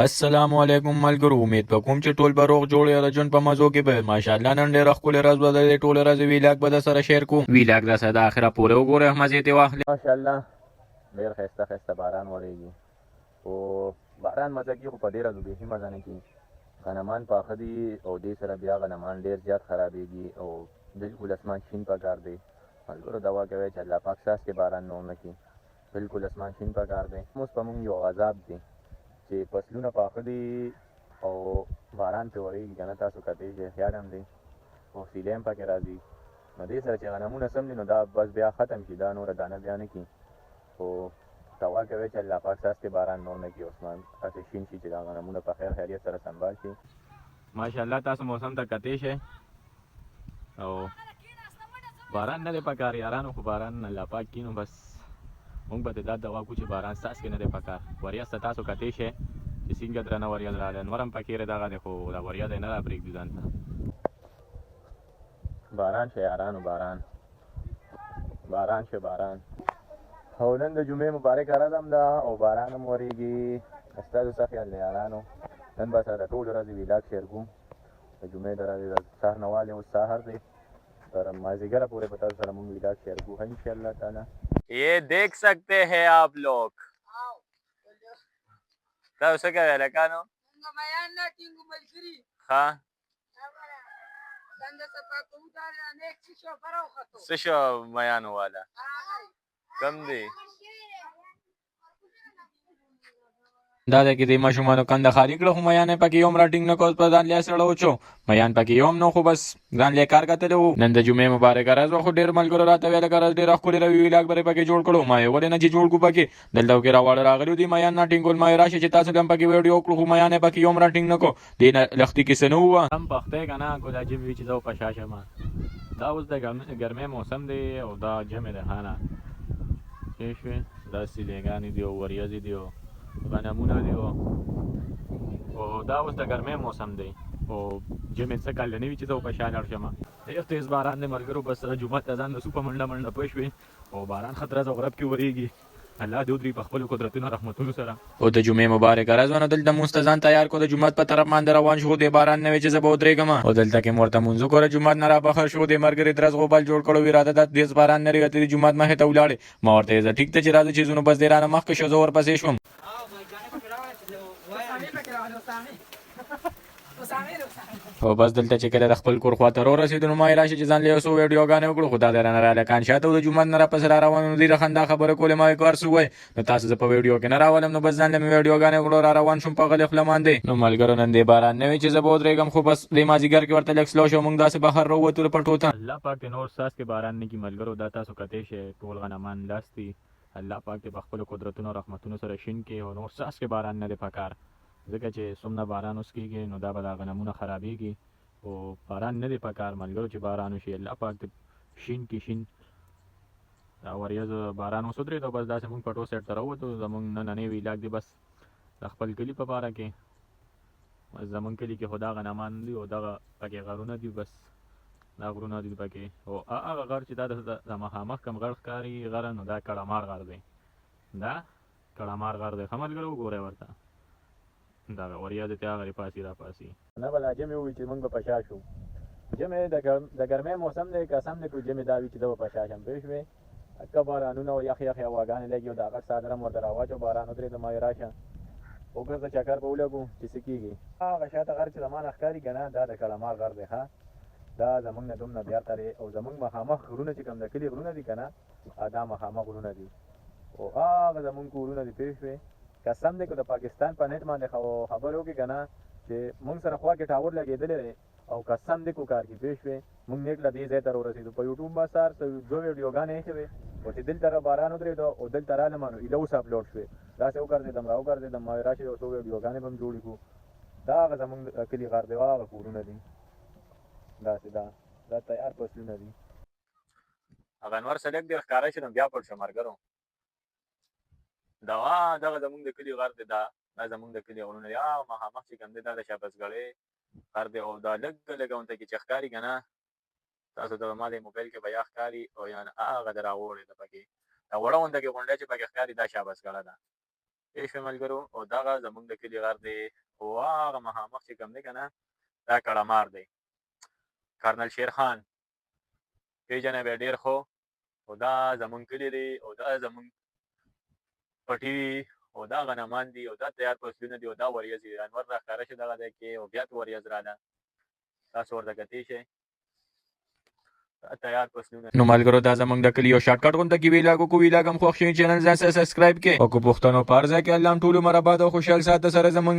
السلام علیکم ملګرو، امید به کوم چې ټول به روغ جوړ یا د ژوند په مزو کې به. ماشاءالله نن ډېره ښکلې ورځ وه، د دې ټولې ورځې ویلاګ به در سره شیر کوم. ویلاګ در سره د اخره پورې وګورئ، مزې ترې واخلئ. ماشاءالله ډېر ښایسته ښایسته باران ورېږي، خو باران مزه کوي، خو په ډېره بیخي مزه نه کوي. غنمان پاخه دي او دې سره بیا غنمان ډېر زیات خرابېږي او بالکل اسمان شین پکار دی. ملګرو، دعا کوئ چې الله پاک څاڅکی باران نور نه کړي، بالکل اسمان شین پکار دی. اوس په موږ یو عذاب دی چې فصلونه پاخه دي او باران پرې ورېږي که نه، تاسو کتی شئ، خیال هم دی او سیلۍ هم پکې راځي. نو دې سره چې غنمونه سم دي نو دا بس بیا ختم شي، دا نوره دانه بیا نه کړي. خو دعا کوي چې الله پاک څاڅکی باران نور نه کړي، اسمان هسې شین شي چې دا غنمونه په خیر خیریت سره سنبال شي. ماشاءالله تاسو موسم ته کتی شئ او باران نه دی پکار یارانو، خو باران الله پاک کینو، بس مونږ به دا دعا کو چې باران څاڅکی نه دی پکار. وریځ ته تاسو کتی شئ چې څنګه درنه وریځ راغله، نور هم پکې دغه دی، خو دا وریځ یې نه راپرېږدي ځان ته. باران شه یارانو، باران باران شه باران. او نن د جمعې مبارک ورځ هم ده او باران هم ورېږي. ستاسو څه خیال دی یارانو؟ نن به سره د ټولې ورځې ویلاګ شیر کوم. د جمعې د ورځې د سهار نه والې اوس سهار دی، تر مازدیګره پورې به تاسو سره مونږ ویلاګ شیر کوو ان شاء الله تعالی. یہ دیکھ سکتے ہیں آپ لوگ، تاسو څه کوئ هلکانو؟ ښه، څه شو میانو والا کم دی؟ دا ده کې د ماشومانو کنده خالي کړه، خو میان یې پکې یو هم راټینګ نه کړ. په ځان له سړی وچو میان پکې یو هم نه، خو بس ځان له کار کتلی وو. نن د جمعې مبارکه ورځ وه، خو ډېر ملګرو راته ویل که ورځ ډېره ښکلې روي، ویلاګ به پکې جوړ کړو. ما یې ولې نه چې جوړ کړو پکې. دلته کې راواړه راغلي دي، میان نه ټینګول. ما یې راشه چې تاسو هم پکې ویډیو وکړو، خو میان یې پکې یو هم راټینګ نه کړو. دې نه لښتي کې څه نه وه. هم پختې که نه کو دا ژمي وي چې زه په شا شم. دا اوس د ګرمۍ موسم دی او دا ژمی دی. ښه نه پوه شوې؟ دا سیلېګانې دي او وریځې دي او غنمونه دي او دا اوس د ګرمۍ موسم دی او ژمی څه کال نه وي چې زه په شا لاړ شم. ډېر تېز باران دی ملګرو، بس جومات ته ځان رسو په منډه منډه، پوه شوې؟ او باران ښه درز او غرب کې ورېږي. الله دې ودري په خپلو قدرتونو رحمتونو سره. او د جمعې مبارک ورځ وه، نو دلته مونځ ته ځان تیار کړو، د جومات په طرف باندې روان شو. دې باران نه وی چې زه به ودرېږم او دلته کې مو ورته مونځ وکړو. جومات نه رابهر شو، دې ملګري درز غوبل جوړ کړو، وی راته دا تېز باران نه ریوتې د جومات مخې ته ولاړې. ما ورته ویل ټیک ته چې راځه چې ځو، نو بس دی رانه مخکې شو، زه ورپسې شوم. او بس دلته چې کله د خپل کور خواته ورسېدو، نو ما یې راشه چې ځان له یو څو ویډیوګانې وکړو، خو دا دی رانه راغله کان شاته او د جومات نه راپسې را روان. نو دوی د خندا خبره کولې. ما یې که هر څه ووایي نو تاسو زه په ویډیو کې نه راولم. نو بس ځان له مې ویډیوګانې وکړو، را روان شوم په غلې خوله باندې. نو ملګرو، نن دې باران نه وي چې زه به ودرېږم، خو بس دې مازدیګر کې ورته لږ سلو شو، موږ داسې بهر راووتو د پټو ته. الله پاک دې نور څاڅکی باران نه کړي ملګرو. دا تاسو کتی شئ، ټول غنمان لاس دي. الله پاک دې په خپلو قدرتونو او رحمتونو سره شین کړي او نور څاڅکی باران نه دی پکار، ځکه چې څومره باران اوس کېږي نو دا به دا غنمونه خرابېږي او باران نه دی پکار ملګرو چې باران وشي. الله پاک دې شین کړي شین. دا وریځ باران اوس ودرېد او بس داسې موږ پټو سیټ ته راووتو. زموږ نننی ویلاګ دی بس د خپل کلي په باره کې. بس زموږ کلي کې خو دا غنمان دي او دغه پکې غرونه دي، بس دا غرونه دي پکې. او هغه غر چې دا د مخامخ کوم غر ښکاري غره، نو دا کړمار غر دی، دا کړمار غر دی. ښه ملګرو، وګورئ ورته، دغه وریځې ته هغه پاسي را پاسي. نه به لا ژمی وي چې موږ به په شا شو. ژمی د ګرمۍ موسم دی، قسم دی که ژمی دا وي چې زه به په شا شم، پوه شوې؟ که بارانونه او یخ یخ هواګانې لګي او دا غټ څادر هم ورته راواچو. باران ودرېده، ما یې راشه وګرځه، چکر به ولګو چې څه کېږي. هغه شاته غر چې زما نه ښکاري که نه، دا د کړمار غر دی. ښه، دا زمونږ نه دومره بیرته دی او زمونږ مخامخ غرونه چې کوم د کلي غرونه دي که نه، دا مخامخ غرونه دي او هغه زمونږ کورونه دي، پوه شوې؟ قسم دی که د پاکستان په نېټ باندې خبرې وکړې که نه چې مونږ سره خوا کې ټاور لګېدلی دی او قسم دی کو کار کې، پوه شوې؟ مونږ نېټ له دې ځای ته راورسېدو. په یوټیوب ما سهار څه دوه ویډیوګانې ایښې وې او چې دلته را باران ودرېدو او دلته رالم نو ایله اوس اپلوډ شوې. داسې وګرځېدم را وګرځېدم، ما ویل راشه یو څو ویډیوګانې به هم جوړې کړو. دا هغه زمونږ کلي غر دی، هغه کورونه دي داسې، دا تیار فصلونه دي. هغه انور سړک ډېر ښکاره شو، نو بیا پټ شو ملګرو. دا دغه زمونږ د کلي غر دی، دا زمونږ د کلي غرونه دي. هغه مخامخ چې کوم دی دا د شهبازګړۍ غر دی او دا لږ لږ غونته کې چې ښکاري که نه تاسو ته ما د موبایل کې به یا ښکاري او یا نه، هغه د راوړې ده پکې دا وړه غونډه کې غونډۍ چې پکې ښکاري دا شهبازګړه ده. پوه شوې ملګرو؟ او دغه زمونږ د کلي غر دی، او هغه مخامخ چې کوم دی که نه، دا کړمار دی، کرنل شیر خان پېژنی به ډېر ښه. او دا زمونږ کلی دی، او دا زمونږ پټي دي، او دا غنمان دي، او دا تیار فصلونه دي، او دا وریځ دي. انور راښکاره شو دغه ځای کې، او بیا پې وریځ راله، تاسو ورته کتی شئ، تیار فصلونه. نو ملګرو، دا زمونږ د کلي یو شارټ کټ غونډه کې ویلاګ وکړو. ویلاګ هم خوښ شي، چینل ځان سره سبسکرایب کړئ، او که پښتنو په هر ځای کې الله هم ټول عمر آباد او خوشحال ساته سره زمونږ.